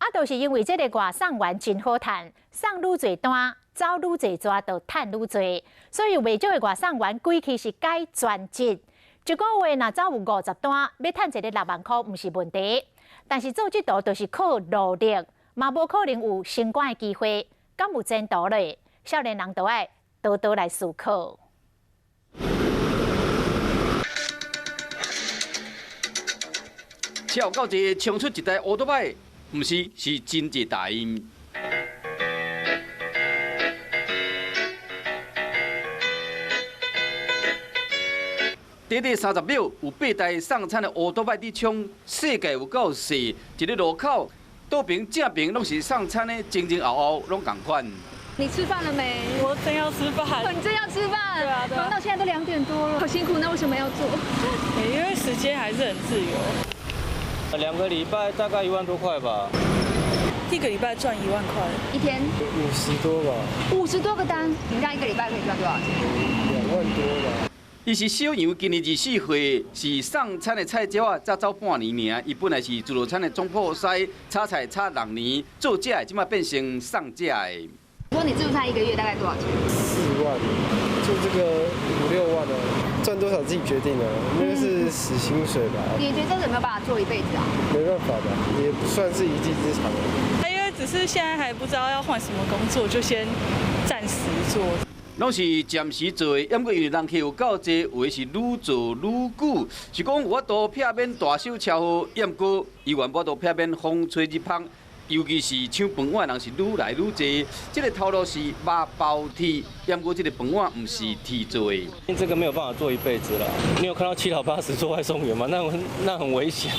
啊，就是因為這个外送員真好趁，送愈濟單，走愈濟逝，就趁愈濟，所以有袂少的外送員規氣是改專職。一個月若走有50單，欲趁一个6萬箍毋是問題。但是做這途就是靠努力，嘛無可能有升官的機會，敢有前途咧？少年人都愛多多來思考。車有夠濟，衝出一台烏多擺，毋是，是真濟台。短短30秒，有八台送餐的烏多擺佇衝，世界有夠細，一个路口，倒爿正爿攏是送餐的，前前後後攏仝款。你吃飯了沒？我正要吃飯。你正要吃飯？對啊，對啊。忙到現在都2點多了，好辛苦。那為什麼要做？因為時間還是很自由。2個禮拜大概1萬多塊吧。一個禮拜賺1萬塊。一天？50多吧。50多個單，你這樣一個禮拜可以賺多少錢？2萬多吧。伊是小楊，今年24歲，是送餐的菜鳥仔，才走半年爾。伊本來是自助餐的總鋪師，炒菜炒6年，做這的，這擺變成送這的。說你自助餐一個月大概多少錢？4萬，做這個5、6萬哦，賺多少自己決定啊，那個是死薪水吧。你覺得這個有沒有辦法做一輩子啊？沒辦法吧，也不算是一技之長。因為只是現在還不知道要換什麼工作，就先暫時做。攏是暫時做的，毋過因為人客有夠濟，有的是愈做愈久，是講有法度避免大手車禍，毋過伊原無法度避免風吹日芳。尤其是搶飯碗的人是愈來愈濟，這个頭路是肉包鐵，毋過這个飯碗毋是鐵做的。這個沒有辦法做一輩子了。你有看到七老八十做外送員嗎？那很危險。